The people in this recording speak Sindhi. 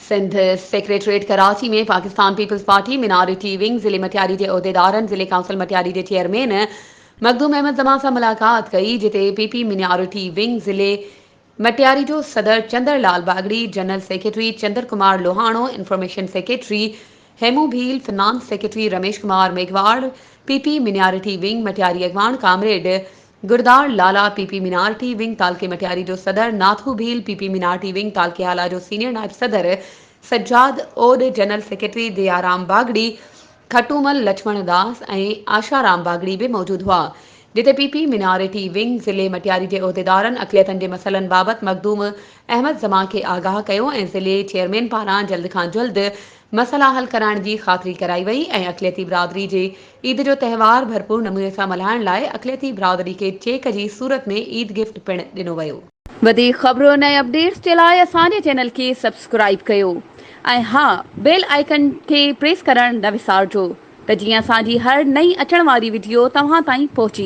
Sindh secretariat Karachi ۾ Pakistan Peoples Party minority wing ضلعي مٽياري جي عهديدارن ضلعي ڪائونسل مٽياري جي چيئرمين مخدوم احمد زمان سان ملاقات ڪئي جتي پي پي مينارٽي ونگ ضلعي مٽياري جو صدر Chandar Lal Bagri, general secretary Chandar Kumar Lohano, information secretary Hemu Bheel, finance secretary Ramesh Kumar Meghwar, P P minority wing Matiari اڳواڻ comrade Girdhar Lala, P P minority wing تعلقي مٽياري جو صدر Nathu Bheel, P P minority wing تعلقي هالا جو سينيئر نائب صدر سجاد اوڏ، جنرل سيڪريٽري ديارام باگڙي، کٽومل لڇمڻ داس ۽ آشارام باگڙي به موجود هئا، جتي پي پي مينارٽي ونگ ضلعي مٽياري جي عهديدارن اقليتن جي مسئلن بابت مخدوم احمد زمان کي آگاهه ڪيو ۽ ضلعي چيئرمين پاران جلد کان جلد مسئلا حل ڪرائڻ جي خاطري ڪرائي وئي ۽ اقليتي برادري جي عيد جو تهوار ڀرپور نموني سان ملهائڻ لاء اقليتي برادري کي چيڪ جي صورت ۾ عيد گفٽ پڻ ڏنو ويو. وڌيڪ خبرن ۽ اپڊيٽس جي لاء اسان جي چينل کي سبسڪرائيب ڪيو ۽ ها بيل آئيڪن کي پريس ڪرڻ نه وسارجو ته جيئن اسان جي هر نئين اچڻ واري وڊيو توهان تائين پهچي.